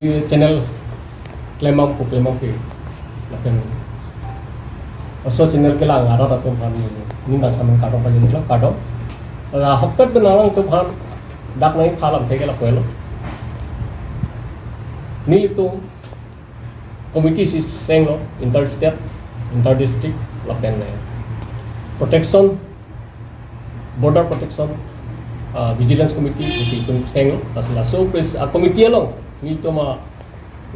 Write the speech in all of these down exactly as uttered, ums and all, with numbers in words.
Channel klemam ko klemam ke. Lapen laso channel kelang arat atum aphan neli ningkan saman kardom pajir lo, kardom. Ahokpet pen alangtum aphan dak nangphan lam theke lapu-elo. Nelitum committee si chenglo, inter state, inter district, lapen, eh, protection, border protection, ah, vigilance committee, isi itum chenglo, laso, laso pres-, ah, committee along nelitum a,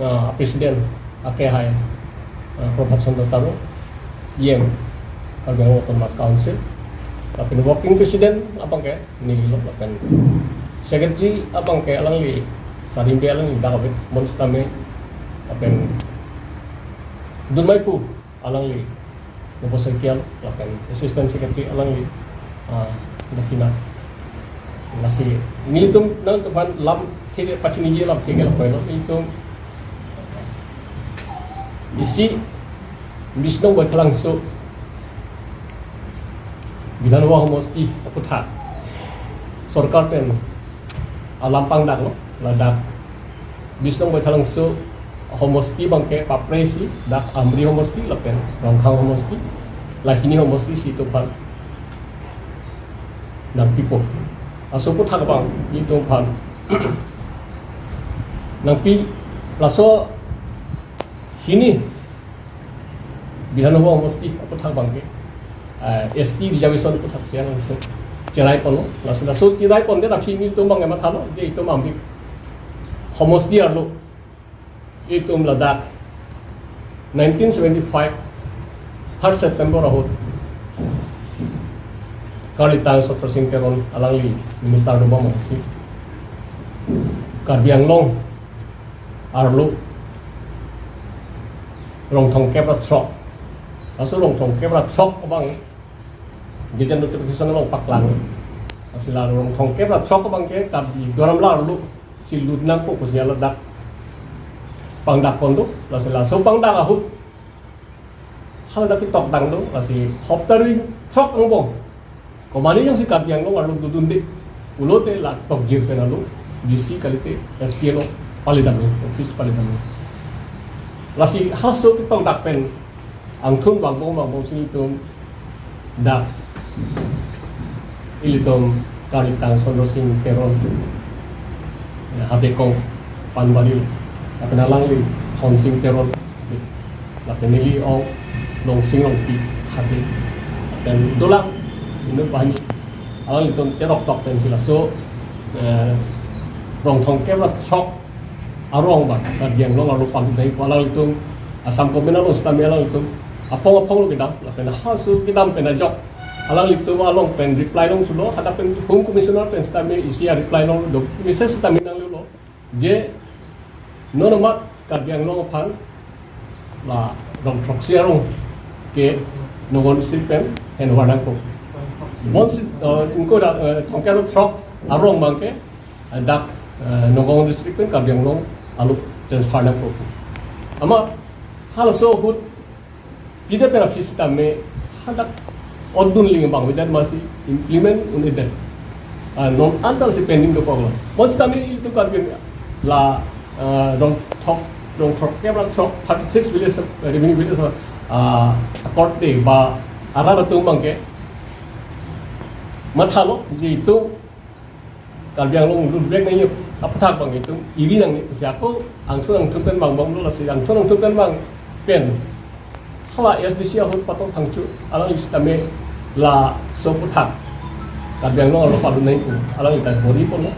ah, president ake hai, ah, Prabhat Chandra Taro, E M, Karbi Anglong Autonomous Council, lapen working president abang ke neli lo, lapen secretary abang ke alangli, Sarimbe alangli dak ave, bonsitame, lapen dunmaipu alangli, Nobo Saikia, lapen assistant secretary alangli, ah, Dakhina. Lasi nelitum nangtum aphan lam theke pachiniji lam theke lapu-elo, nelitum isi Bishnong Baithalangso Bidhan Sabha homosti aputhak sorkar pen alam pangdaklo, ladak Bishnong Baithalangso homosti abang ke papresi dak Amri homosti lapen Rongkhang homosti, la hini homosti si itum aphan nangpipo. Laso aputhak abang itum aphan nangpi, laso hini Bidhan Sabha homosti aputhak abang ke, eh, S T reservation aputhak siang langsung cherai ponlo. Laso, laso cherai pondet aphi nelitum abang mathalo, je itum Amri homosti arlo, itum ladak nineteen seventy-five third September ahut Karlitang Chandra Sing Teron alangli minister dobom masi Karbi Anglong arlo rong thomkep ra throk. Laso rong thomkep ra throk abang gazette notification along paklang. Lasi la rong thomkep ra throk abang ke Karbi Duar Amla arlo si lut nangpo pusi ladak pangdak pon do. Lasi laso pangdak ahut haladak ketokdang do, lasi hopta ri throk angbong komane jongsi Karbi Anglong arlo dodunde pulote la tokjir pen alo D C kalite S P along palidam, office palidam. Lasi halaso ketokdak pen angthun vangbom vangbom si itum dak ilitum Karlitang Chandra Sing Teron, ya, Habekong Panbari, lapen alangli Hon Sing Teron, lapen neli ong Longsing Rongpi Khade, lapen dolang inut banghini, alanglitum cheroktok pensi laso, eh, rong thomkep ra throk arong abang Karbi Anglong arlo pangdai pu alanglitum Assam government along sitame alanglitum aphong aphong lo kedam, lapen halaso kedam pen ajok alanglitum along pen reply longthulo, hadak pen Home Commissioner pen sitame isi a-reply longlo, message sitame nanglelo, je non amat Karbi Anglong aphan la rong throksi arong ke Nagaon District pen henvar nangpo. Bonsi, eh, ingko dak, eh, thomkep ra throk arong abang ke, eh, dak, eh, Nagaon District pen Karbi Anglong along transfer nangpo. Amat halaso ahut pide pen aphi sitame hadak odun ling abang vedet masi implement un-edet. Ah, non antar si pending dokoklo. Bonsitame itum Karbi la, ah, rong thok, rong throkkep ra throk, thirty-six village, ah, revenue village, ah, accord de ba arat atum abang ke mathalo, je itum Karbi Anglong lutbek nangji aputhak abang itum iri nangji pusi ako angthun angthun pen vangbomlo, lasi angthun angthun pen vang pen hala A S D C ahut Patong Phangcho alangli sitame laso aputhak Karbi Anglong arlo padun nangji pu alangli ta bor-i ponlo.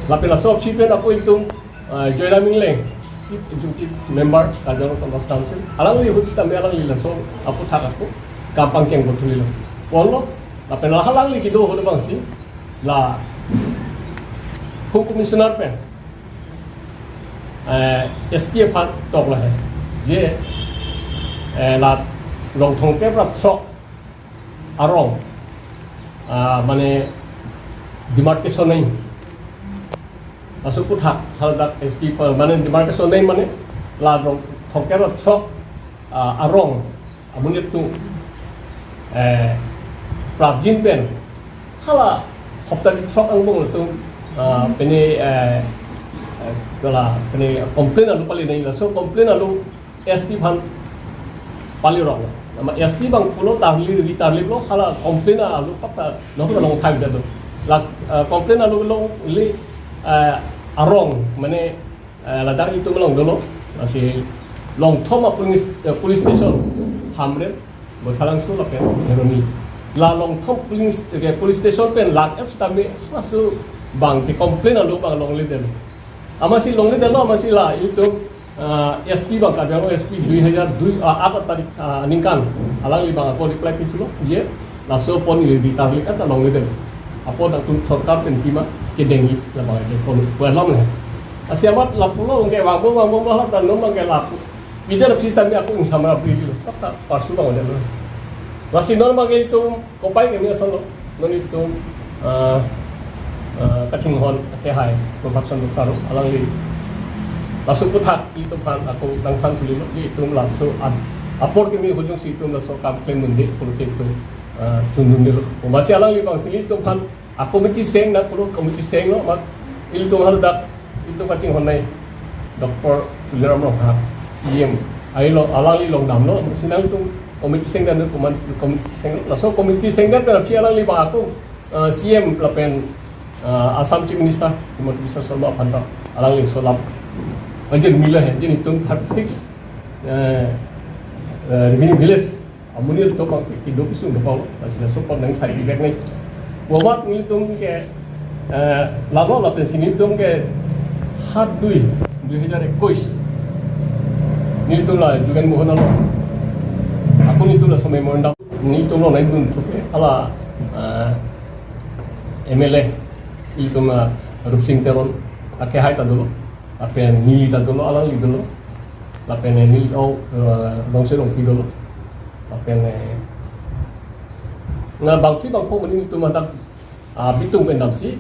Lapen laso aphi pen ako itum, ah, Joyram Engleng, Chief Executive Member Karbi Anglong Autonomous Council, alangli ahut sitame alangli laso aputhak ako kam pangcheng bor thulilo, ponlo. Lapen la alangli kedo ahut abangsi la Home Commissioner pen, eh, S P aphan toklo he, je, eh, la rong thomkep ra throk arong, ah, mane demarcation nangji, laso aputhak haladak S P aphan, mane demarcation nangji mane la rong thomkep ra throk, ah, arong amonit atum, eh, prapjin pen hala hopta ri throk angbong atum, ah, pine, eh, Kala kene complain alo pali nangji, laso complain alo S P aphan pali rok. Nama S P abang pulo tarli, ri tarliplo, hala complain alo pakta, no, no, long time dado. La, eh, complain alo longle, eh, arong, mane, eh, ladak itum along dolo, lasi Longthom a police, eh, police station, Hamren, Baithalangso lapen Kheroni. La Longthom police, eh, police station pen lang et sitame laso abang ke complain alo abang longledetlo. Amatsi longledetlo, amatsi la itum, ah, S P abang, Karbi Anglong S P dui hajar dui, ah, aat tarik, ah, aningkan alangli abang ako reply pithulo, je laso apot ili ri tarlip et ta longledetlo. Apot atum sorkar pen pima kedengji, labang ke kon kualam le. Lasi amat lapulo, ke vangbom vangbom, la ta non abang ke lapu. Pidetlo sitame ako ingsamra pidetlo, pakta parsu abang detlo. Lasi non abang ke itum kopai keme ason lo, non itum, ah, ah, kachinghon akehai, Prabhat Chandra Taro, alangli laso aputhak itum aphan ako nangthan thulilo, itum laso ad-, apor keme ahut jongsi itum laso kam klem dunde, politik itum, ah, chundundelo. Amatsi alangli abang si itum aphan a committee seng nang, pulo committee senglo, amat ilitum hadak, ilitum kachinghon nai, Doctor Tuliram Ronghang, C M, ai lo, alangli longdamlo, si nangtum committee sengdam, komat committee seng, laso committee sengdam pen aphi alangli abang ako, eh, C M lapen, eh, Assam Chief Minister Himanta Biswa Sarma aphan ta alangli so lam ajir milo he, je itum thirty six, eh, eh, revenue village amonit atum abang kedo kesung dopau, lasi laso apot nang sai bibek nai. Pu amat nelitum ke, eh, lalo lapen si nelitum ke hat dui, dui hajar ekuis, nelitum la Jugen Mohan alo, ako nelitum laso memorandum nelitum lo nai dun thuke, hala, eh, M L A nelitum, eh, Rupsing Teron akehai ta dolo, lapen neli ta dolo, alangli dolo, lapen, eh, neli o, eh, Rongse Rongpi dolo, lapen, eh, na bangphli bangpho amonit atum hadak, ah, bitung pen damsi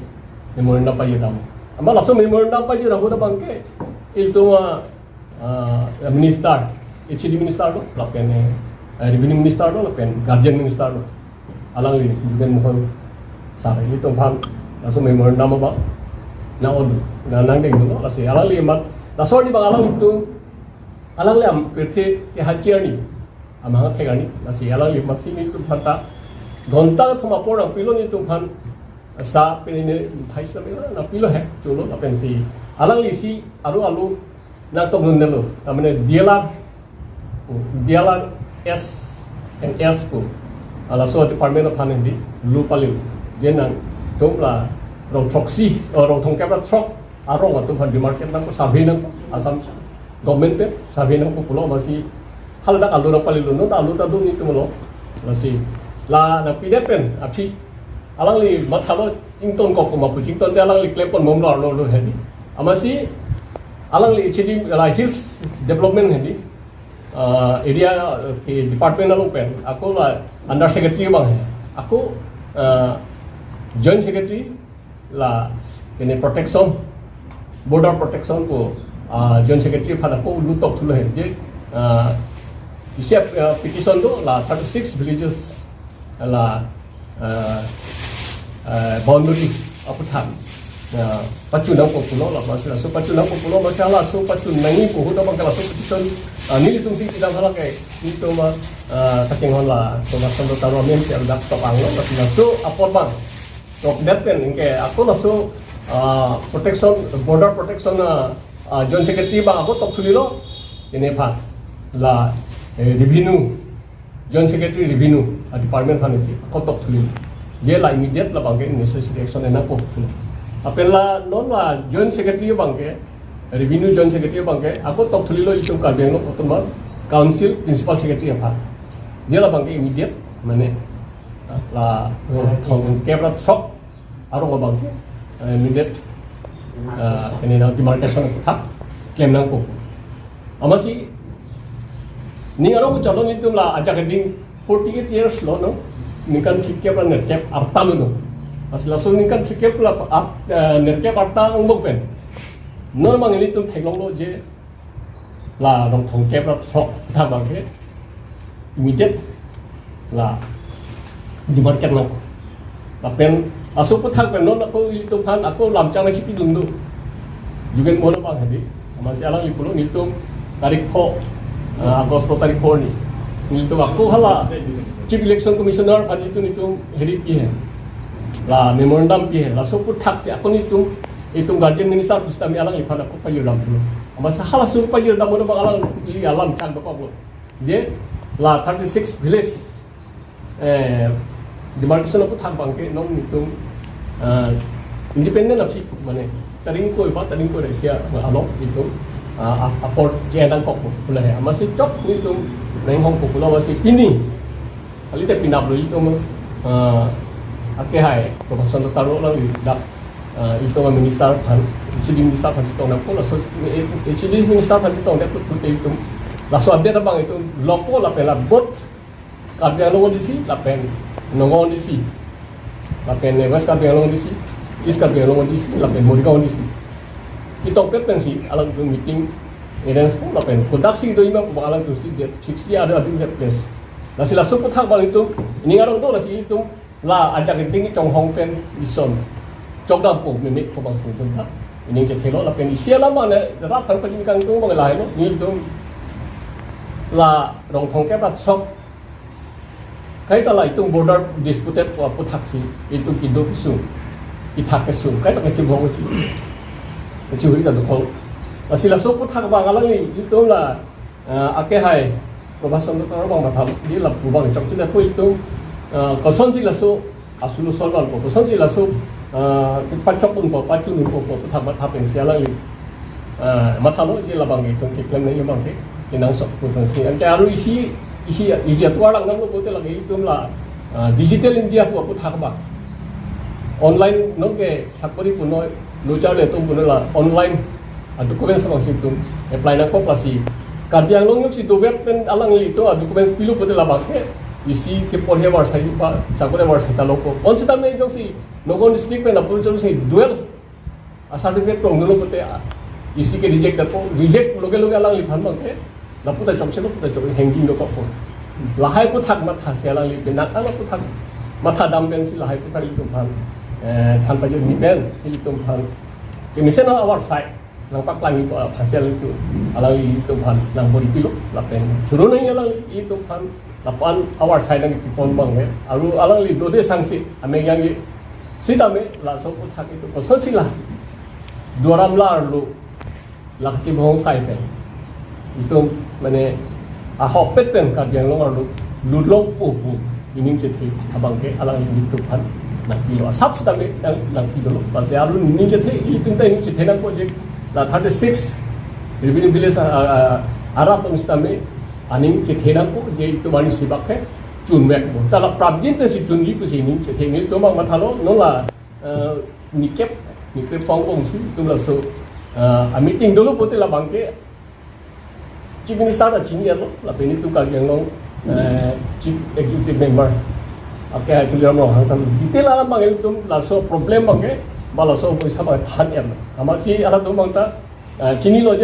memorandum pajir dam. Amat laso memorandum pajir ahut abang ke ilitum, ah, ah, minister, H A D minister lo, lapen, eh, revenue minister lo, lapen guardian minister lo, alangli Jugen Mohan sir, ilitum aphan laso memorandum abang nang-o, nang, nangdengdunlo, lasi alangli amat laso arni abang alanglitum, alangli am pirthe kehachir arni, amahang thek arni, lasi alangli amatsi nelitum aphan ta ghonta kethom apor nangpilo nelitum aphan, sa pini ne thais na pilo, nangpilo he, cholo, lapen si alangli si aro alo nangtokdundelo, ta mane D L R, D L R S and S pu, ah, laso department aphan hedi lo palilo, je nangtum la rong throksi, oh, rong thomkep ra throk arong atum aphan demarcate nangpo, survey nangpo, Assam government pen survey nangpo pulo, amatsi haladak alo nangpalilo, non ta alo ta do nelitum lo, lasi la nangpidet pen aphi alangli mathalo, chington kok ma pu, chington te alangli klemponbomlo arlo lo hedi. Amatsi alangli H A D la Hills Development hedi, ah, area, eh, ke department along pen ako la under secretary abang he, ako, ah, joint secretary la kene protection, border protection pu, ah, joint secretary aphan ako lo tokthulo he, je, ah, isi, ah, petition do la thirty six villages la, ah, ah, boundary aputhak, ah, pachun nangpo pulo, la amatsi laso pachun nangpo pulo, amatsi halaso pachun nangji pu ahut abang ke laso petition, ah, nelitum si pidam, hala ke nelitum, ah, kachinghon la Prabhat Chandra Taro amen si dak tok anglo, amatsi laso apor abang tokdet pen ke ako laso, ah, protection, border protection, ah, ah, joint secretary abang ako tokthulilo, ene aphan la, eh, revenue, joint secretary revenue, ah, department aphan si ako tokthulilo, je la immediate labang ke necessary action nangpo pulo. Lapen la non la joint secretary abang ke, revenue joint secretary abang ke ako tokthulilo itum Karbi Anglong Autonomous Council principal secretary aphan, je labang ke immediate, mane la rong thomkep ra throk arong abang ke, eh, immediate, eh, kene nang demarcation aputhak klem nangpo. Amatsi ning arong chalo nelitum la ajak ding forty eight years lo, no? Ningkan phlikep ra nerkep arta lo, no? Amatsi laso ningkan phlikep ra ar-, eh, nerkep arta angbong pen non abang nelitum theklonglo je la rong thomkep ra throk aputhak abang ke immediate la demarcate nang. Lapen laso aputhak pen non ako ilitum aphan ako lamchang nangkipidun do. Jugen Mohan abang hedi, amatsi alangli pulo nelitum tarik pho, ah, August pho tarik pho arni nelitum ako hala Chief Election Commissioner aphan nelitum, nelitum hedi pihe, la memorandum pihe, laso aputhak si ako nelitum, itum guardian minister pusitame alangliphan ako pajirdam pulo. Amatsi halaso pajirdam abang alangli alam chang dokoklo. Je la thirty-six village, eh, demarcation aputhak abangke non nelitum, ah, independent aphi mane taring ko iba taring ko Russia along itum, ah, ap-, apor je nangkok pulo he. Amatsi chok nelitum nanghong pulo amatsi pini. Kalite pinaplo itum, ah, akehai Prabhat Chandra Taro alangli dak, ah, itum aminister aphan, H A D minister aphan chetong nangpo laso, eh, H A D minister aphan chetong nangpo pulote itum laso update abang itum lokpo lapen la both Karbi Anglong D C, lapen Nagaon D C, lapen, eh, West Karbi Anglong D C, East Karbi Anglong D C, lapen Morigaon D C. Chetongpet pensi alangtum meeting arrange po lapen kodaksi do ima pu alangtum si date fix ya ada di place. Lasi laso aputhak abang itum, ining arong do lasi itum la ajak itum chonghong pen ison chokdampo meme ko abangsi itum ta ining chethelo lapen isi alam mane rap kan pajin kangtung abang lahelo nelitum la Rongthong ke bat sok kaita la itum border disputed ko aputhak si itum kedo kesung, kethak kesung, kaita kachibong si, kachihuri ta dokok. Lasi laso aputhak abang alangli itum la, ah, akehai Prabhat Chandra Taro abang matha di lapu abang chokche ko itum, ah, kosonsi laso asulo solvan po, kosonsi laso, ah, pachok unpo, pachun unpo, aputhak matha pensi alangli, ah, mathalo je labang itum keklem nangji abangke kenangsot pu pensi. Anke aru isi, isi, isi atovar langdamlo pulote lake itum la, ah, Digital India pu aputhak abang. Online nonke sakori punoi, lo charli atum punoi la online adocuments abangsi itum apply nangkok lasi Karbi Anglong ajoksi dovet pen alangli itum adocuments pilo pulote labangke isi ke porhe varsai pa sakori varsai ta lokpo. Bonsitame ajoksi Nagaon district pen apor ajoksi dual acertificate krong dolo pulote, ah, isi ke reject dapo, reject loge loge alangliphan abangke lapu ta chokche, lapu ta chok hanging dokokpo. Lahai aputhak matha si alangli pen nang ala aputhak mathadam pensi lahai aputhak itum aphan, eh, than pajirmi pen ilitum aphan kemesen avarsai nangpaklangji aphan si alangli itum, alangli itum aphan nangbor-i pilo lapen choro nangji alangli itum aphan lapu-an avarsai nangkepipon abang he. Aru alangli dode sangse ameng yangji sitame laso aputhak itum kosonsi la Duar Amla arlo la kachibong sai pen itum mane ahokpet pen Karbi Anglong arlo lutlongpo pu ining chethe abangke alangli itum aphan nangpilo, asap sitame nang, nangpidolo. Lasi aru ining chethe, itum ta ining chethe nangpo je la thirty-six revenue village, ah, ah, ah, arat atum sitame aning chethe nangpo je itum arnisi bak ke chunvekpo. Ta la prapjin pensi chunji pusi ining chethe nelitum abang mathalo, non la, eh, nikep, nikep pong pong si itum laso, eh, a meeting dolo pulote labangke Chief Minister ta chinilo, lapen itum Karbi Anglong, eh, Chief Executive Member akehai Tuliram Ronghang ta detail alam abang itum laso problem abangke, ba laso poisa abang than-et. Amatsi halatum abang ta, eh, chinilo je